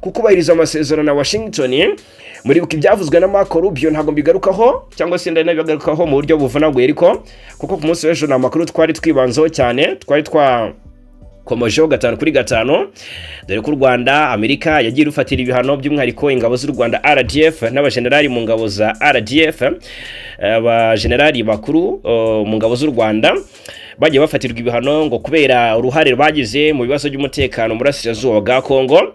ku kubahiriza amasezerano na Washington. Muribuka ibyavuzwe na Marco Rubio, ntabwo mbigarukaho cyangwa se ndanabigarukaho mu buryo buvunaguye, ariko kuko ku munsi w'ejo ni amakuru twari twibanzeho cyane, twari twakomojeho gatanu kuri gatanu, dore ko u Rwanda Amerika yagiye irufatira ibihano, by'umwihariko ingabo z'u Rwanda RDF n'abajenerali mu ngabo za RDF, abajenerali bakuru mu ngabo z'u Rwanda bagiye bafatirwa ibihano ngo kubera uruhare bagize mu bibazo by'umutekano mu burasirazuba bwa Kongo.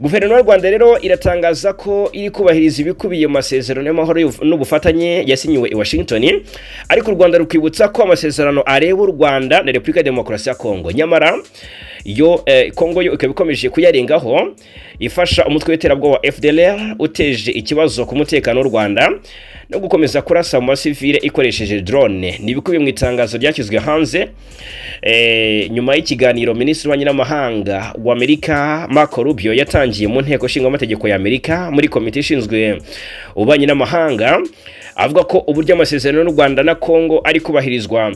Guverinoma y'u Rwanda rero iratangaza ko iri kubahiriza ibikubiye mu masezerano y'amahoro n'ubufatanye yasinyiwe i Washington, ariko u Rwanda rukibutsa ko amasezerano areba u Rwanda na Repubulika ya Demokarasi ya Kongo, nyamara yo Kongo yo ikaba ikomeje kuyarengaho, ifasha umutwe w'iterabwoba wa FDLR uteje ikibazo ku mutekano w'u Rwanda no gukomeza kurasa mu basivile ikoresheje drone. Ni ibikubiye mu itangazo ryashyizwe hanze nyuma y'ikiganiro Minisitiri w'Ububanyi n'Amahanga wa Amerika Marco Rubio yatangiye mu nteko nshingamategeko ya Amerika muri komite ishinzwe ububanyi n'amahanga, avuga ko uburyo amasezerano y'u Rwanda na Kongo ari kubahirizwa.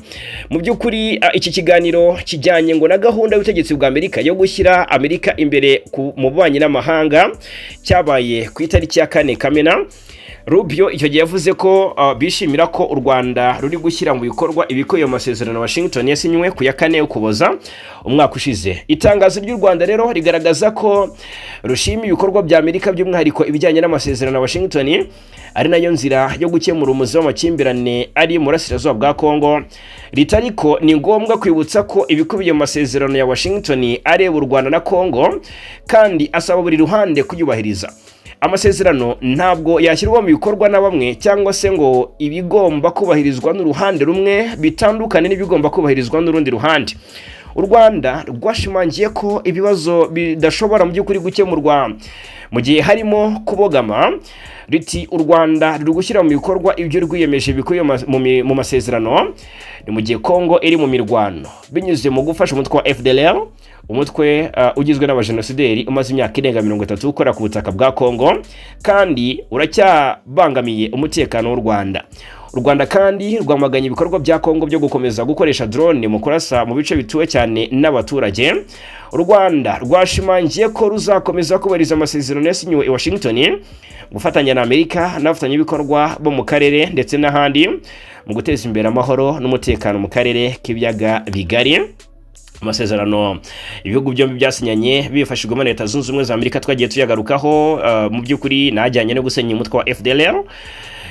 Mu by'ukuri iki kiganiro kijyanye ngo na gahunda y'ubutegetsi bwa Amerika yo gushyira Amerika imbere mu bubanyi n'amahanga, cyabaye ku itariki ya 4 Kamena. Rubio icyo gihe yavuze ko bishimira ko u Rwanda ruri gushyira mu bikorwa ibikubiye mu masezerano Washington yasinywe ku ya 4 Ukuboza umwaka ushize. Itangazo ry'u Rwanda rero rigaragaza ko rushima ibikorwa bya Amerika, by'umwihariko ibijyanye n'amasezerano ya Washington, ari nayo nzira yo gukemura umuzi w'amakimbirane ari mu burasirazuba bwa Kongo. Rita ariko ni ngombwa kwibutsa ko ibikubiye mu masezerano ya Washington areba u Rwanda na Kongo, kandi asaba buri ruhande kuyubahiriza. Amasezerano ntabwo yashyirwa mu bikorwa na bamwe, cyangwa se ngo ibigomba kubahirizwa n'uruhande rumwe bitandukane n'ibigomba kubahirizwa n'urundi ruhande. U Rwanda rwashimangiye ko ibibazo bidashobora mu by'ukuri gukemurwa mu gihe harimo kubogama. Riti u Rwanda ruri gushyira mu bikorwa ibyo rwiyemeje bikubiye mu masezerano, ni mu gihe Kongo iri mu mirwano binyuze mu gufasha umutwe wa FDLR, umutwe ugizwe n'abajenosideri umaze imyaka irenga 30 ukora ku butaka bwa Kongo kandi uracyabangamiye umutekano w'u Rwanda. U Rwanda kandi rwamaganye ibikorwa bya Kongo byo gukomeza gukoresha drone mu kurasa mu bice bituwe cyane n'abaturage. U Rwanda rwashimangiye ko ruzakomeza kubahiriza amasezerano yasinyiwe i Washington, gufatanya na Amerika n'abafatanyabikorwa bo mu karere ndetse n'ahandi mu guteza imbere amahoro n'umutekano mu karere k'ibiyaga bigari. Amasezerano ibihugu byombi byasinyanye bifashijwemo na Leta Zunze Ubumwe za Amerika twagiye tuyagarukaho, mu by'ukuri najyanye no gusenya umutwe wa FDLR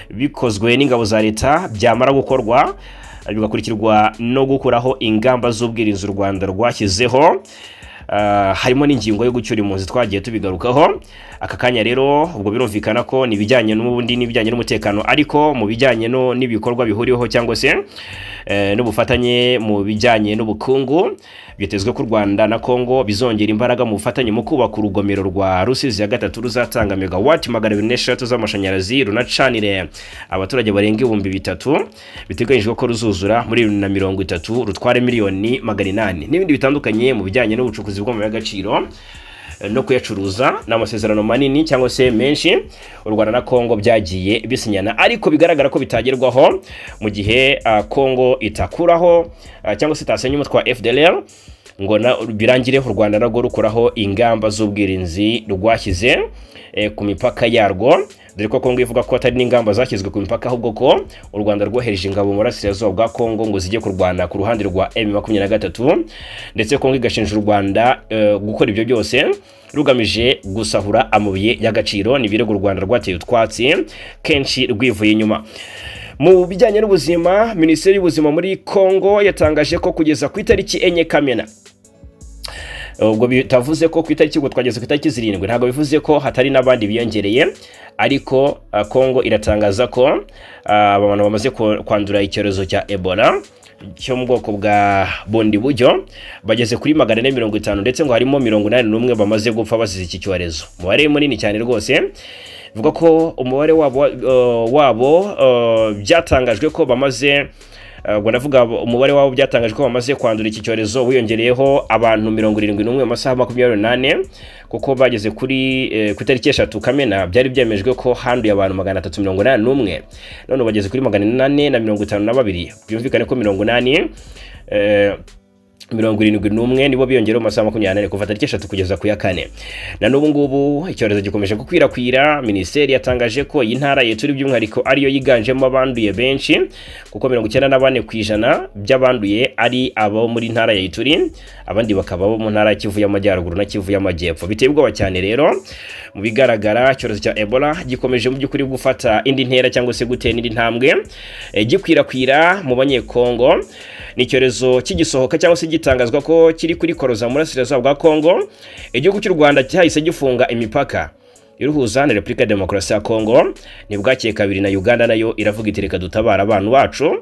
bikozwe n'ingabo za leta, byamara gukorwa bigakurikirwa no gukuraho ingamba z'ubwirinzi u Rwanda rwashyizeho, harimo n'ingingo yo gucyura impunzi, twagiye tubigarukaho. Aka kanya rero ubwo birumvikana ko ni ibijyanye n'ubundi n'ibijyanye n'umutekano, ariko mu bijyanye n'ibikorwa bihuriweho cyangwa se n'ubufatanye mu bijyanye n'ubukungu, byitezwe ko u Rwanda na Kongo bizongera imbaraga mu bufatanye mu kubaka urugomero rwa Rusizi ya gatatu ruzatanga megawati 203 z'amashanyarazi, runacanire abaturage barenga 3000. Biteganyijwe ko ruzuzura muri 2030, rutware miliyoni 800 n'ibindi bitandukanye mu bijyanye n'ubucukuzi bw'amabuye y'agaciro no kuyacuruza. Ni amasezerano manini cyangwa se menshi u Rwanda na Kongo byagiye bisinyana, ariko bigaragara ko bitagerwaho mu gihe Kongo itakuraho cyangwa se itasenya umutwe wa FDLR ngo birangire u Rwanda narwo rukuraho ingamba z'ubwirinzi rwashyize ku mipaka yarwo, dore ko Kongo ivuga ko atari n'ingamba zashyizwe ku mipaka, ahubwo ko u Rwanda rwohereje ingabo mu burasirazuba bwa Kongo ngo zijye kurwana ku ruhande rwa M23, ndetse Kongo igashinja u Rwanda gukora ibyo byose rugamije gusahura amabuye y'agaciro. Ni ibirego u Rwanda rwateye utwatsi kenshi rwivuye inyuma. Mu bijyanye n'ubuzima, Minisiteri y'Ubuzima muri Kongo yatangaje ko kugeza ku itariki 4 Kamena Ubwo bitavuze ko ku itariki, ubwo twageze ku itariki 7, ntabwo bivuze ko hatari n'abandi biyongereye, ariko Kongo iratangaza ko abantu bamaze kwandura icyorezo cya Ebola cyo mu bwoko bwa Bundibugyo bageze kuri 450, ndetse ngo harimo 81 bamaze gupfa bazize iki cyorezo. Umubare munini cyane rwose. Bivuga ko umubare wabo byatangajwe ko bamaze, ubwo ndavuga umubare wabo byatangajwe ko bamaze kwandura iki cyorezo, wiyongereyeho abantu 71 mu masaha 24, kuko bageze ku itariki 3 Kamena byari byemejwe ko handuye abantu 381, none ubu bageze kuri 452. Byumvikane ko 80, 71 nibo biyongeraho mu masaha 24 kuva tariki 3 kugeza ku ya kane. Na n'ubu ngubu icyorezo gikomeje gukwirakwira. Minisiteri yatangaje ko iyi ntara ya Ituri by'umwihariko ariyo yiganjemo abanduye benshi, kuko 94% by'abanduye ari abo muri ntara ya Ituri, abandi bakaba abo mu ntara ya Kivu y'Amajyaruguru na Kivu y'Amajyepfo. Biteye ubwoba cyane rero. Mu bigaragara, icyorezo cya Ebola gikomeje mu by'ukuri gufata indi ntera cyangwa se gutera indi ntambwe, gikwirakwira mu Banyekongo. Ni icyorezo kigisohoka cyangwa se gitangazwa ko kiri kuri koroza mu burasirazuba bwa Kongo, igihugu cy'u Rwanda cyahise gifunga imipaka iruhuza na Repubulika ya Demokarasi ya Kongo. Ntibwakeye kabiri na Uganda nayo iravuga iti: "Reka dutabara abantu bacu,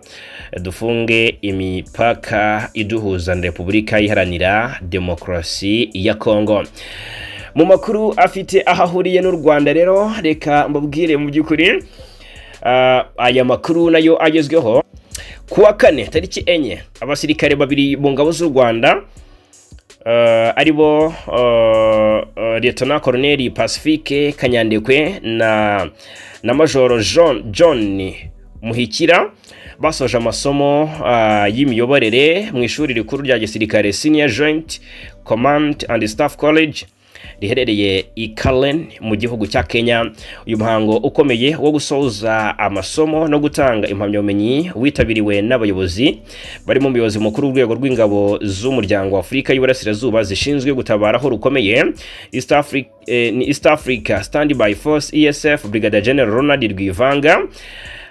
dufunge imipaka iduhuza na Repubulika Iharanira Demokarasi ya Kongo." Mu makuru afite aho ahuriye n'u Rwanda rero, reka mbabwire mu by'ukuri aya makuru nayo agezweho. Ku wa kane tariki 4, abasirikare babiri mu ngabo z'u Rwanda, aribo Lieutenant Colonel Pacifique Kanyandekwe na Majoro John Muhikira, basoje amasomo y'imiyoborere mu ishuri rikuru rya gisirikare Senior Joint Command and Staff College riherereye i Karen mu gihugu cya Kenya. Uyu muhango ukomeye wo gusoza amasomo no gutanga impamyabumenyi witabiriwe n'abayobozi barimo umuyobozi mukuru w'urwego rw'ingabo z'umuryango wa Afurika y'Iburasirazuba zishinzwe gutabara aho rukomeye, ni East Africa Standby Force, ESF, Brigadier General Ronald Rwivanga.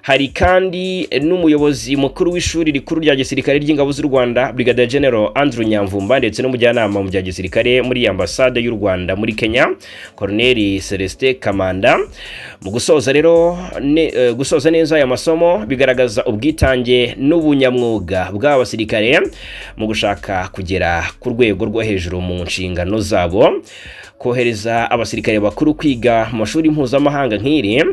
Hari kandi n'umuyobozi mukuru w'ishuri rikuru rya gisirikare ry'ingabo z'u Rwanda, Brigadier General Andrew Nyamvumba, ndetse n'umujyanama mu bya gisirikare muri ambasade y'u Rwanda muri Kenya, Colonel Celestin Kamanda. Mu gusoza rero gusoza neza aya masomo bigaragaza ubwitange n'ubunyamwuga bw'aba basirikare mu gushaka kugera ku rwego rwo hejuru mu nshingano zabo. Kohereza abasirikare bakuru kwiga mu mashuri mpuzamahanga nk'iri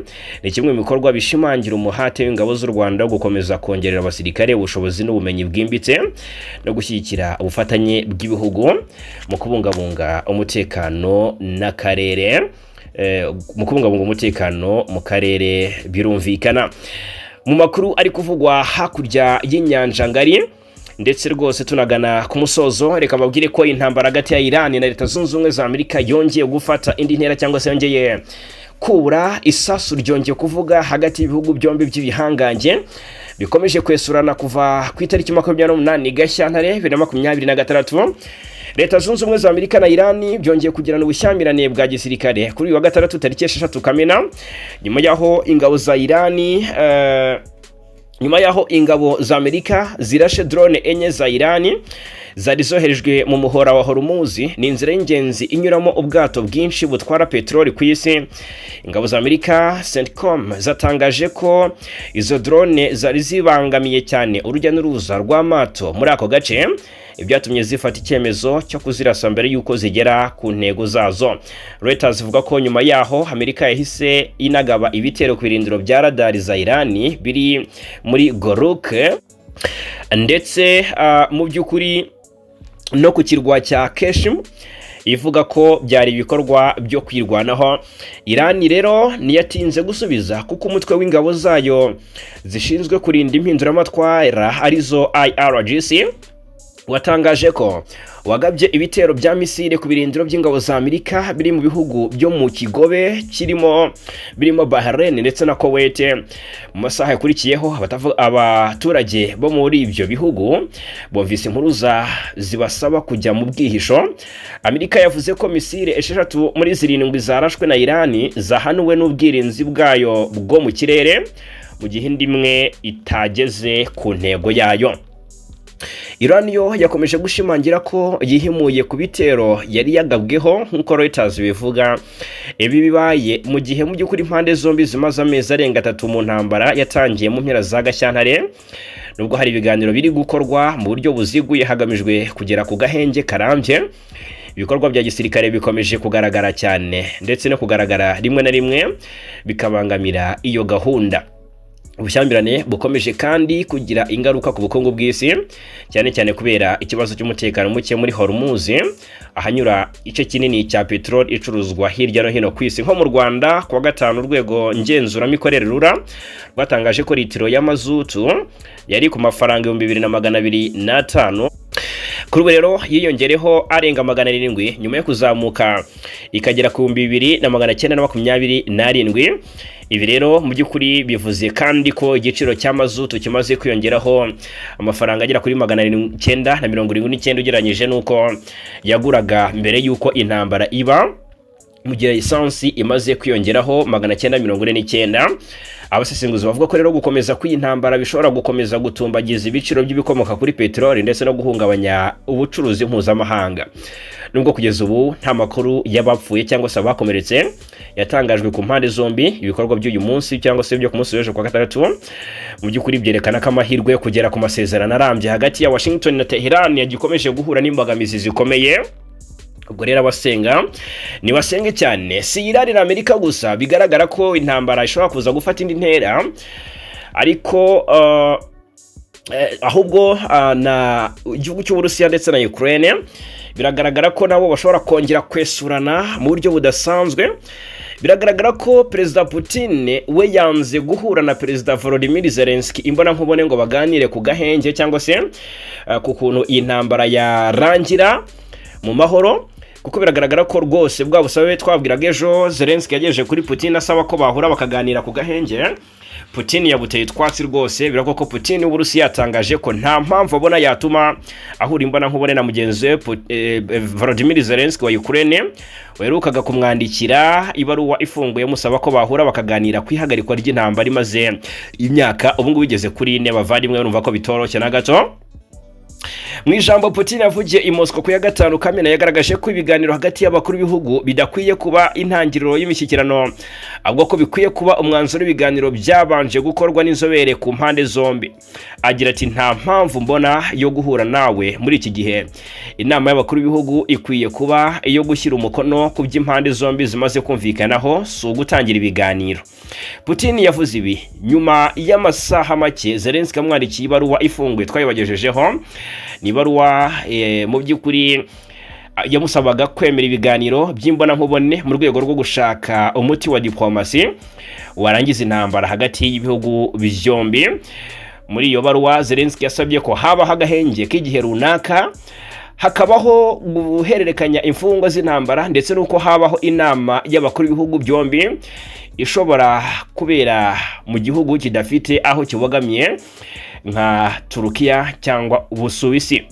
ni kimwe mu bikorwa bishimangira umuhate w'ingabo z'u Rwanda wo gukomeza kongerera abasirikare ubushobozi n'ubumenyi bwimbitse no gushyigikira ubufatanye bw'ibihugu mu kubungabunga umutekano n'akarere, mu kubungabunga umutekano mu karere. Birumvikana, mu makuru ari kuvugwa hakurya y'inyanja ngari, ndetse rwose tunagana ku musozo, reka mbabwire ko intambara hagati ya Iran na Leta Zunze Ubumwe za Amerika yongeye gufata indi ntera cyangwa se yongeye kubura. Isasu ryongeye kuvuga hagati y'ibihugu byombi by'ibihangange bikomeje kwesurana kuva ku itariki 28 Gashyantare 2026. Leta Zunze Ubumwe za Amerika na Irani byongeye kugirana ubushyamirane bwa gisirikare kuri uyu wa gatandatu tariki 6 Kamena, nyuma y'aho ingabo za Amerika zirashe drone enye za Irani zari zoherejwe mu muhora wa Hormuz. Ni inzira y'ingenzi inyuramo ubwato bwinshi butwara peteroli ku isi. Ingabo za Amerika, CENTCOM, zatangaje ko izo drone zari zibangamiye cyane urujya n'uruza rw'amato muri ako gace, ibyatumye zifata icyemezo cyo kuzirasa mbere y'uko zigera ku ntego zazo. Reuters ivuga ko nyuma yaho Amerika yahise inagaba ibitero ku birindiro bya radari za Irani biri muri Goruk, ndetse mu by'ukuri no ku kirwa cya Keshim, ivuga ko byari ibikorwa byo kwirwanaho. Irani rero ntiyatinze gusubiza, kuko umutwe w'ingabo zayo zishinzwe kurinda impinduramatwara, arizo IRGC, watangaje ko wagabye ibitero bya misile ku birindiro by'ingabo za Amerika biri mu bihugu byo mu kigobe kirimo birimo Bahrain ndetse na Kuwait. Mu masaha yakurikiyeho, abaturage bo muri ibyo bihugu bumvise impuruza zibasaba kujya mu bwihisho. Amerika yavuze ko misile 6 muri 7 zarashwe na Irani zahanuwe n'ubwirinzi bwayo bwo mu kirere, mu gihe indi imwe itageze ku ntego yayo. Iran yo yakomeje gushimangira ko yihimuye ku bitero yari yagabweho, nk'uko Reuters bivuga. Ibi bibaye mu gihe mu by'ukuri impande zombi zimaze amezi arenga 3 mu ntambara yatangiye mu mpera za Gashyantare. Nubwo hari ibiganiro biri gukorwa mu buryo buziguye hagamijwe kugera ku gahenge karambye, ibikorwa bya gisirikare bikomeje kugaragara cyane ndetse no kugaragara rimwe na rimwe bikabangamira iyo gahunda. Ubushyamirane bukomeje kandi kugira ingaruka ku bukungu bw'isi, cyane cyane kubera ikibazo cy'umutekano muke muri Hormuz, ahanyura igice kinini cya peteroli icuruzwa hirya no hino ku isi. Nko mu Rwanda, kuwa gatanu, urwego ngenzuramikorere RURA rwatangaje ko litiro y'amazutu yari ku mafaranga 2205. Kuri ubu rero yiyongereho arenga 700 nyuma yo kuzamuka ikagera ku 2927. Ibi rero mu by'ukuri bivuze kandi ko igiciro cya mazutu kimaze kwiyongeraho amafaranga agera kuri 979 ugereranyije n'uko yaguraga mbere y'uko intambara iba, mu gihe lisansi imaze kwiyongeraho 949. Abasesenguzi bavuga ko rero gukomeza kw'iyi ntambara bishobora gukomeza gutumbagiza ibiciro by'ibikomoka kuri peteroli ndetse no guhungabanya ubucuruzi mpuzamahanga. Nubwo kugeza ubu nta makuru y'abapfuye cyangwa se abakomeretse yatangajwe ku mpande zombi, ibikorwa by'uyu munsi cyangwa se byo ku munsi w'ejo kwa gatandatu mu by'ukuri byerekana ko amahirwe yo kugera ku masezerano arambye hagati ya Washington na Tehran yagikomeje guhura n'imbogamizi zikomeye. Ubwo rero abasenga ntibasenge cyane. Si Iran na Amerika gusa bigaragara ko intambara ishobora kuza gufata indi ntera, ariko ahubwo na igihugu cy'Uburusiya ndetse na Ukraine biragaragara ko nabo bashobora kongera kwesurana mu buryo budasanzwe. Biragaragara ko Perezida Putin we yanze guhura na Perezida Volodymyr Zelensky imbonankubone ngo baganire ku gahenge cyangwa se ku kuntu iyi ntambara yarangira mu mahoro, kuko biragaragara ko rwose bwa busabe twabwiraga ejo Zelensky yagejeje kuri Putin asaba ko bahura bakaganira ku gahenge, Putin yabuteye utwatsi rwose. Biravuga ko Putin w'Uburusiya yatangaje ko nta mpamvu abona yatuma ahura imbonankubone na mugenzi we Volodymyr Zelensky wa Ukraine, waherukaga kumwandikira ibaruwa ifunguye musaba ko bahura bakaganira ku ihagarikwa ry'intambara imaze imyaka ubu ngubu igeze kuri 4. Bavandimwe, urumva ko bitoroshye na gato. Mu ijambo Putin yavugiye i Moscow ku ya gatanu Kamena, yagaragaje ko ibiganiro hagati y'abakuru b'ibihugu bidakwiye kuba intangiriro y'imishyikirano, ahubwo ko bikwiye kuba umwanzuro w'ibiganiro byabanje gukorwa n'inzobere ku mpande zombi. Agira ati: "Nta mpamvu mbona yo guhura nawe muri iki gihe. Inama y'abakuru b'ibihugu ikwiye kuba iyo gushyira umukono ku by'impande zombi zimaze kumvikanaho, si ugutangira ibiganiro." Putin yavuze ibi nyuma y'amasaha make Zelensky amwandikiye ibaruwa ifunguye twayibagejejeho. Ni ibaruwa mu by'ukuri yamusabaga kwemera ibiganiro by'imbonankubone mu rwego rwo gushaka umuti wa diplomasi warangiza intambara hagati y'ibihugu byombi. Muri iyo baruwa, Zelensky yasabye ko habaho agahenge k'igihe runaka, hakabaho guhererekanya imfungwa z'intambara, ndetse n'uko habaho inama y'abakuru b'ibihugu byombi ishobora kubera mu gihugu kidafite aho kibogamiye nka Turukiya cyangwa Ubusuwisi.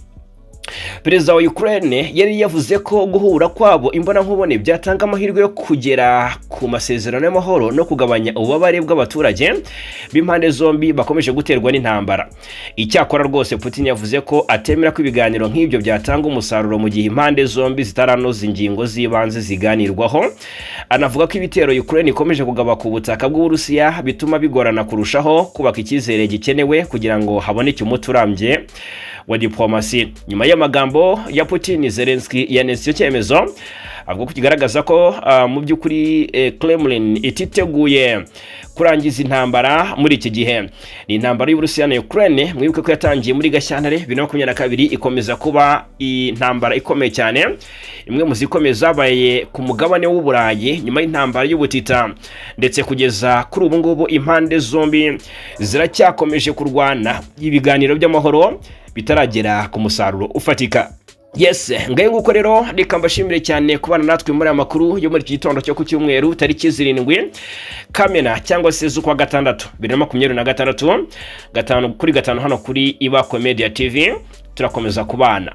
Perezida wa Ukraine yari yavuze ko guhura kwabo imbonankubone byatanga amahirwe yo kugera ku masezerano y'amahoro no kugabanya ububabare bw'abaturage b'impande zombi bakomeje guterwa n'intambara. Icyakora rwose Putin yavuze ko atemera ko ibiganiro nk'ibyo byatanga umusaruro mu gihe impande zombi zitaranoza ingingo z'ibanze ziganirwaho. Anavuga ko ibitero Ukraine ikomeje kugaba ku butaka bw'Uburusiya bituma bigorana kurushaho kubaka icyizere gikenewe kugira ngo haboneke umuti urambye wa diplomasi. Nyuma y'amagambo ya Putin, Zelensky yanenze icyo cyemezo, avuga ko kigaragaza ko mu by'ukuri Kremlin ititeguye kurangiza intambara muri iki gihe. Ni intambara y'Uburusiya na Ukraine, mwibuke ko yatangiye muri Gashyantare 2022, ikomeza kuba intambara ikomeye cyane, imwe mu zikomeye zabaye ku mugabane w'Uburayi nyuma y'intambara y'ubutita. Ndetse kugeza kuri ubu ngubu impande zombi ziracyakomeje kurwana, ibiganiro by'amahoro bitaragera ku musaruro ufatika. Yes, ngayo nguko rero, reka mbashimire cyane kubana natwe muri aya makuru yo muri iki gitondo cyo ku cyumweru, tariki 7 Kamena cyangwa se z'ukwa gatandatu 2026, 5 kuri 5 hano kuri Ibakwe Media TV. Turakomeza kubana.